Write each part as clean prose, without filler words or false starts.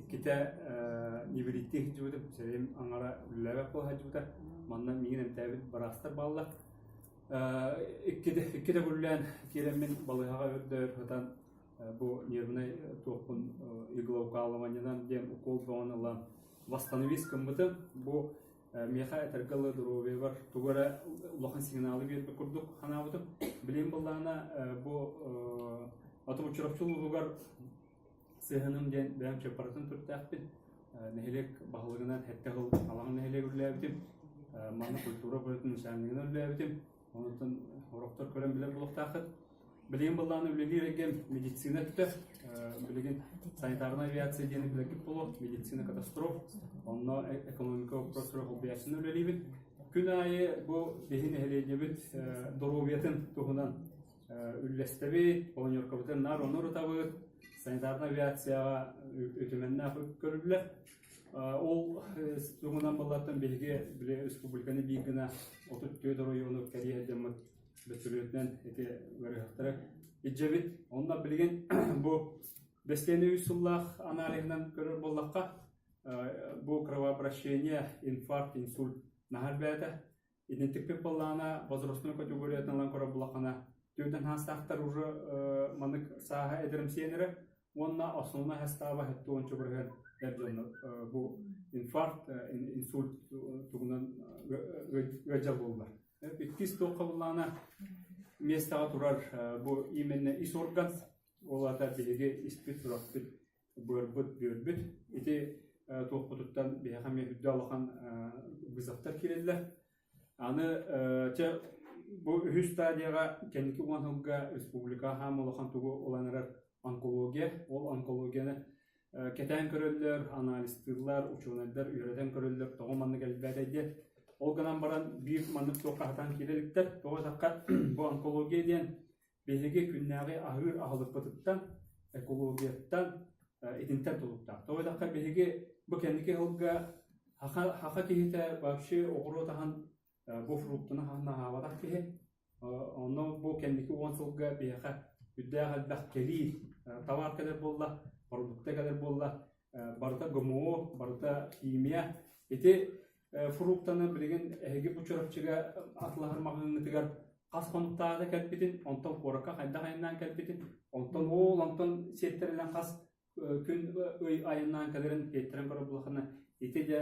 Иккитэ небриттии сылдьыбытым, сирэйим аҥара үлэлээбэт буола сылдьыбыта. Манна миигин эмтээбит быраастар бааллар. Иккитэ төгүллээн киирэммин балыыһаҕа өр сытан бу нервнай туохпун иглоукалываниенан диэн укол бөҕөнү ылан восстановись гыммытым. Бу миэхэ этэргэ дылы доруобуйабар тугу эрэ улахан сигналы биэрбит курдук санаабытым. Билигин былаана бу аты Чурапчы улууһугар сыһыаным диэн бэйэм чыппаратын төрүттээхпин. Нэһилиэк баһылыгынан сэттэ сыл Алаҥ нэһилиэк үлэлээбитим. Манна культура бөлөтүн начальнигынан үлэлээбитим. Онтон сорохтор көрөн билэр буолуохтааххыт. Билигин былааны үлэлиир эйгэм медицина өттө. Билигин санитарная авиация диэни билэргит буолуо, медицина катастроф. Онно экономика вопростара холбуйааччынан үлэлиибин. Күн аайы бу биһи нэһилиэнньэбит доруобуйатын туһунан үллэстэбит, планеркабытын наар ону ырытабыт, санитарная авиацияҕа үтүмэннээх көрүллэр. Ол туһунан баллартан биһиги били республиканы биир гына 34 оройуону кэрийэ сылдьаммыт бөтүрүөтүнэн ити ыарыһахтары илдьэбит. Онно билигин бу бэстиэни үс сыллаах аналиһынан көрөр буоллахха, бу кровообращение, инфаркт, инсульт наһаа элбээтэ. Итинтикпит буоллаҕына возрастной категориятын ылан көрөр буоллаххына, түөртэн хаастаахтар уже маннык сааһа эдэрэмсийэн эрэр уонна основной састааба 70% эр дьоннор бу инфаркт, инсульт тугунан ыалдьар буоллар. Иккис туохха буоллаҕына миэстэҕэ турар бу именно ис орган, ол аата биһиги испит сурахпыт, быарбыт, бүөрбүт. Ити туохпутуттан биһиэхэ эмиэ үрдэ улахан вызовтар киирэллэр. Аны чэ бу үһүс стадияҕа кэнники уон сылга республика хаам улахан тугу ылан эрэр онкология. Ол онкологияны кэтээн көрөллөр, анализтыыллар, учуонайдар үөрэтэн көрөллөр, тоҕо маннык элбээтэй диэн. Ол гынан баран биир маннык туохха сатаан киирэ иликтэр. Тоҕо диэтэххэ бу онкология диэн биһиги күннээҕи аһыыр аһылыкпытыттан, экологияттан итинтэн тутулуктаах. Тоҕо диэтэххэ биһиги бу кэнники сылга саха, саха киһитэ вообще оҕуруот аһын бу фруктаны хаһан аһаабатах киһи. Онно бу кэнники 10 сылга биһиэхэ үрдээх элбэх кэлии товар кэлэр буолла, продукта кэлэр буолла, барыта ГМО, барыта химия. Ити фруктаны билигин эһиги бу Чурапчыга атылаһар маҕаһыыҥҥытыгар хас хонуктааҕыта кэлбитин, онтон куоракка хайдах айаннаан кэлбитин, онтон ол онтон сиэттэринэн хас күн ый айаннаан кэлэрин тиэттэрэн көрөр буоллаххына, ити дьэ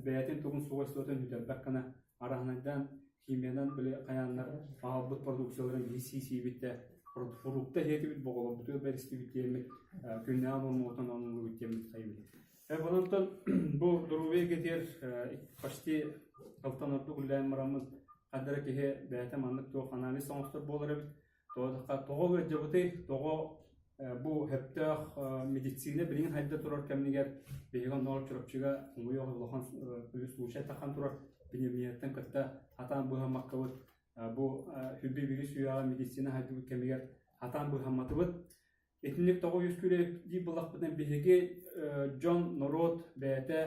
бэйэтин тугун свойствотын сүтэрбэт гына араһынайдаан химиянан били хайааннар аҕалбыт продукцияларын биһи сии-сиибит да фрукта иһиэтибит, боҕолорбутугар бэристибит диэммит күннээҕи нуормабытын оҥоһуллубут диэммит хайыбыт. Онон бу доруобуйа эйгэтигэр почти алтан ордук үлэлээн бараммын ханна эрэ киһи бэйэтэ маннык туох анализ оҥостор буолар эбит. Тоҕо ыалдьабытый, тоҕо бу сөптөөх медицина билигин хайда турар кэмигэр биһиги оннооҕор Чурапчыга хомойуох улахан случай таххан турар пневмонияттан кытта хатаан быыһаммаккабыт бу хүбби биги сүүйэҕэ медицина хайдыбыт кэмигэр хатаан быыһамматыбыт. Итинник тоҕо үөскүүрэ дии буллахпытына биһиги дьон, норуот бэйэтэ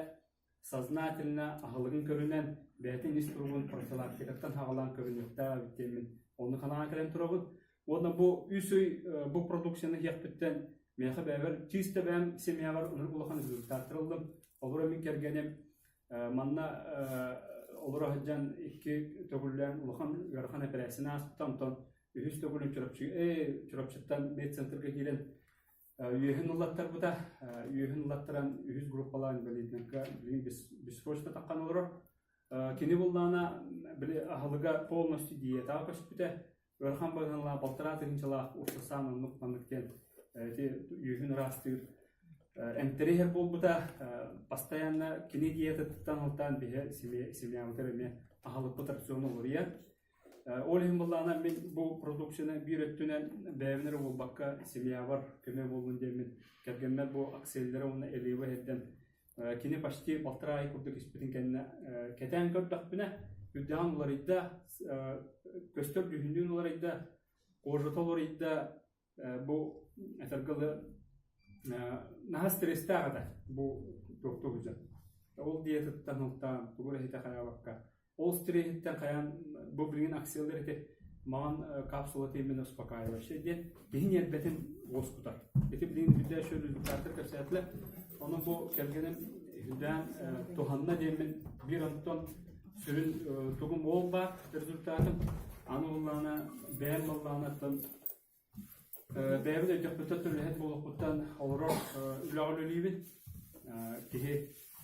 сознательно аһылыгын көрүнэн, бэйэтин ис туругун профилактикаттан саҕалаан көрүнүөхтээх эбит диэммин онно санаан кэлэн турабын. Уонна бу үс ый бу продукцияны иһиэхпиттэн миэхэ бэйэбэр чисто бэйэм семьябар ынырык улахан результаттар ыллым. Олору мин кэргэним манна олоро сылдьан икки төгүллээн улахан ыарахан эпэрээссийэни ааспыта, онтон үһүс төгүлүн Чурапчы, Чурапчыттан медцентрга киирэн Үөһүн ыллаттарбыта, үөһүн ыллаттаран үһүс группалаах инвалиднарга билигин бессрочно таххан олорор. Кини буллаана били аһылыга полностью диетаҕа көспүтэ. Ыарахан быһыылаах балтараа тыһыынчалаах урсасан оннук маннык диэн ити үөһүн ыраастыыр эмтэри иһэр буолбута. Постоянно кини диетатыттан ылтаан биһи семьябытыгар эмиэ аһылыкпыт рацион уларыйар. Ол иһин былаана мин бу продукцияны биир өттүнэн бэйэбин эрэ буолбакка семьябар көмө буоллун диэммин кэргэммэр бу акселлеры уонна элиэбэ иһэрдэн кини почти балтараа ай курдук испитин кэннэ кэтээн көрдөхпүнэ үрдэҕин уларыйда, көстөр дьүһүннүүн уларыйда, кожата уларыйда, бу этэргэ дылы наһаа стресстээх этэ бу туохтуур дьон. Ол диетыттан ылтаан тугу эрэ ситэ хайаабакка ол стресситтэн хайаан бу билигин акциялар ити маҕан капсула именно успокаивающий диэн киһи ньиэрбэтин уоскутар. Ити билигин үрдэ еще результаттар кэпсээтилэр. Онон бу кэргэним үрдээн туһанна диэммин биир онтон сүрүн тугум ол баар результатым. Аны буоллаҕына бэйэм буоллаҕынаттан бэйэбин өйдөхпүттэн үлэһит буолуохпуттан олорор үлэҕэ үлэлиибин. Киһи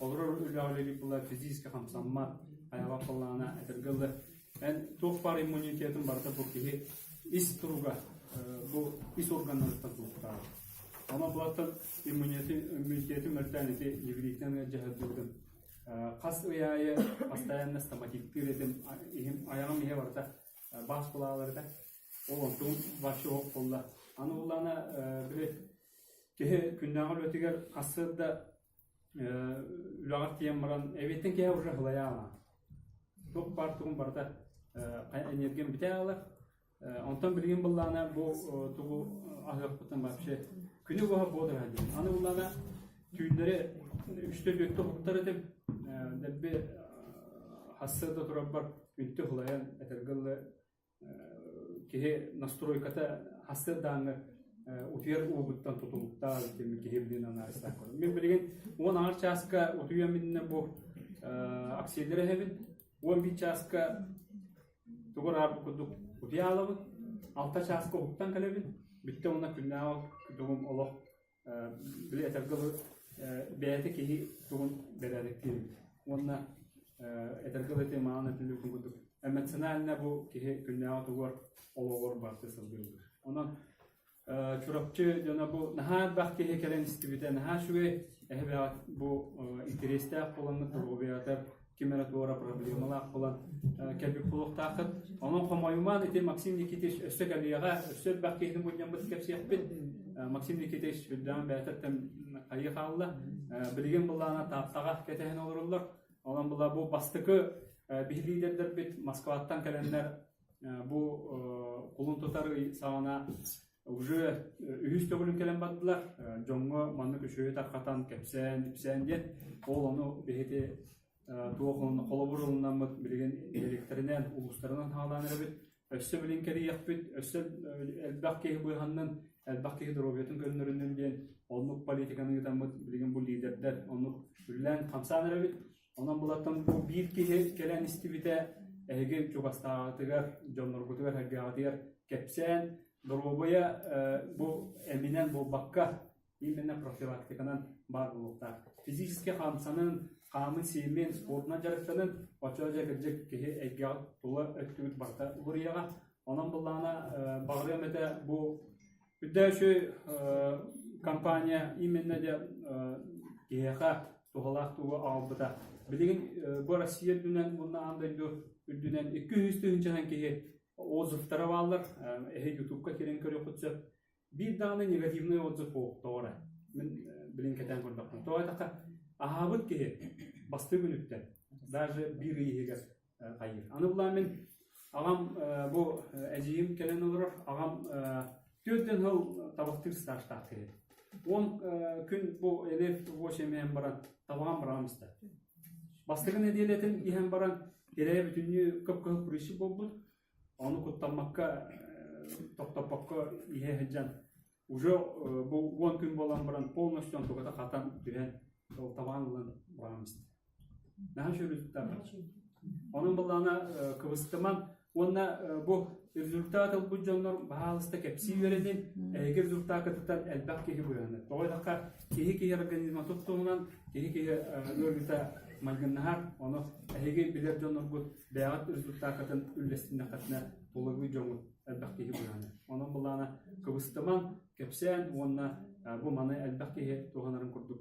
олорор үлэҕэ үлэлиир буолла физически хамсаммат, айаҕа буоллаҕына этэргэ дылы эн туох баар иммунитетын барыта бу киһи ис туруга бу ис органнарыттан тутулуктаах. Онон булаттан иммунитетин мөлтөөн ити невритинэн ыалдьа сылдьыбытым. Хас ый аайы постоянно стоматиттыыр этим, иһим, айаҕым иһэ барыта баас кулаалар этэ. Ол онтум вообще ох буолла. Аны буллаана били киһи күннээҕи үлэтигэр сарсыарда үлэҕэр тиийэн баран эбиэттэн киһи уже һылайаала. Туох баар тугун барыта энергиям бүтэ аалар. Онтон билигин буллаана бу тугу аһыахпытын вообще күнү быһа буолар диэн. Аны буллаана түүннэри үстэ-түөртэ уһуктар этим. Дэлби сарсыарда турарбар үнтү һылайан этэргэ дылы киһи настройката сарсыардааҥҥы утуйар уугуттан тутулуктаах диэн киһи билин анаалыстаах көрөр. Мин билигин 10 аҥар чааска утуйуом иннинэ бу аксиялары эһэбин. 11 чааска тугу араарбыт курдук утуйа хаалабын. 6 чааска уһуктан кэлэбин. Бүттэ уонна күннээҕи тугум олох били этэргэ дылы бэйэтэ киһи тугун бэрээдэктиир эбит. Уонна этэргэ дылы ити маҕан этиллибитин курдук эмоционально бу киһи күннээҕи тугугар олоҕор барыта сылдьыллар. Онон Чурапчы дьоно бу наһаа элбэх киһи кэлэн истибитэ наһаа үчүгэй. Эһэбэҕит бу интэриэстээх буоламмыт доруобуйаҕытыгар ким эрэ туора проблемалаах буолан кэлбит буолуохтааххыт. Онон хомойумаан ити Максим Никитич өссө кэлиэҕэ, өссө элбэх киһини мунньаммыт кэпсиэхпит. Максим Никитич үрдээн бэйэтиттэн хайыы хаалла. Билигин былаана Тааттаҕа кэтэһэн олороллор. Онон була бу бастакы биһи лидердэрбит Москваттан кэлэннэр бу кулун тутар ый саҕана уже үһүс төгүлүн кэлэн бардылар. Дьоҥҥо маннык үчүгэйи тарҕатан, кэпсээн, ипсээн диэн. Ол ону биһиги туох холобур ылынаммыт билигин нэһилиэктэринэн, улуустарынан хаалаан эрэбит. Өссө билин кэрийиэхпит, өссө элбэх киһи быыһаннын, элбэх киһи доруобуйатын көннөрүннүн диэн оннук политиканы ыытаммыт билигин бу лидердэр оннук үлэлээн хамсаан эрэбит. Онон булаттан бу биир киһи кэлэн истибитэ эһиги чугастааҕытыгар, дьонноргутугар, сэргээҕитигэр кэпсээн, доруобуйа бу эминэн буолбакка, именно профилактиканан баар буолуохтаах. Физически хамсанын, хаамын-сиимин, спордунан дьарыктанын, оччо дьэ кырдьык киһи эйгэҕэ тула өттүгүт барыта уларыйаҕа. Онон былаана баҕарыам этэ бу Үрдээччи компания именно дьэ киһиэхэ туһалаах тугу аҕалбыта. Билигин бу Россия үрдүнэн уонна аан дойду үрдүнэн 200 тыһыынчанан киһи отзывтара бааллар. Эһи ютубка киирэн көрүөххүт сөп. Биир даҕаны негативный отзыв суох тоҕо эрэ. Мин билин кэтээн көрдөхпүнэ. Тоҕо эттэххэ, аһаабыт киһи бастыҥ күнүттэн даже биир ый иһигэр хайыыр. Аны булаан мин аҕам бу эдьиийим кэлэн олорор, аҕам түөртэн сыл табахтыыр стажтаах киһи. 10 күн бу Элев 8 иһэн баран табаҕан быраҕан истэ. Бастакы нэдиэлэтин иһэн баран тирэйэ бүтүннүү кып-кыһыл прыщик буолбут. Ону куттаммакка, тохтоппокко иһэ сылдьан уже бу 10 күн буолан баран полностью онтуката хатан түһэн ол табаан ылан быраҕан истэ. Наһаа үчүгэй результат. Онон былаана кыбыстыман уонна бу результат ылбыт дьоннор баһаалыста кэпсии үөрэнин, эһиги результакытыттан элбэх киһи быыһанар. Тоҕо диэтэххэ киһи-киһи организма туттугунан киһи-киһи ыарыыта майгыннаһар. Ону эһиги билэр дьонноргут бэйэҕит результакытын үллэстиннэххитинэ тулалыыр дьоҥҥут элбэх киһи быыһанар. Онон былаана кыбыстыман, кэпсээн уонна бу маны элбэх киһи туһанарын курдук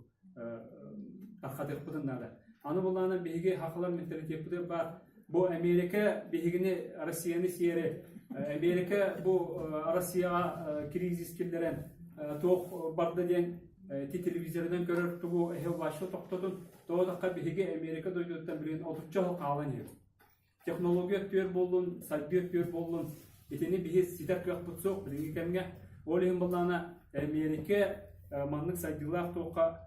тархатыахпытын наада. Аны былаана биһиги хахалар менталитеппытыгар баар бу Америка биһигини Россияны сиэри Америка бу Россияҕа кризис киллэрэн туох барда диэн ити телевизорынан көрөр тугу эһи вообще тохтотун тоҕо дахха биһиги Америка дойдутуттан билигин отучча сыл хаалан иһэр. Технология өттүгэр буоллун, сайдыы өттүгэр буоллун, итини биһи ситэр кыахпыт суох билиҥҥи кэмҥэ. Ол иһин былаана Эмиэрикэ маннык сайдыылаах туохха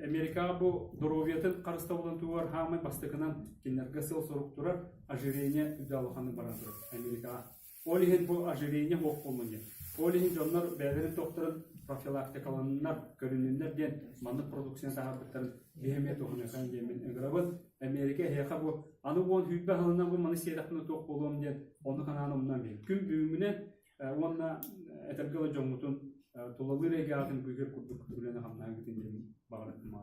Америкаҕа бу доруобуйатын харыстабылын туһугар хаамай бастакынан кинилэргэ сыал-сорук турар ожирение үрдэ улаханнык баран турар Америкаҕа. Ол иһин бу ожирение суох буоллун диэн. Ол иһин дьоннор бэйэлэрин тохторун профилактикаланнар, көрүнүннэр диэн маннык продукцияны таһаарбыттарын биһи эмиэ туһаныахайын диэн мин ыҥырабын. Эмиэрикэ эһиэхэ бу аны 10 сүүрбэ сылынан бу маны сиэтэхпинэ туох буолуом диэн оннук санааны умнан биһи. Күн бүгүҥҥүнэн уонна этэргэ дылы дьоҥҥутун тулалыыр эйгэҕитин быыһыыр курдук үлэни хамнаһыгытын диэн баҕарыттым.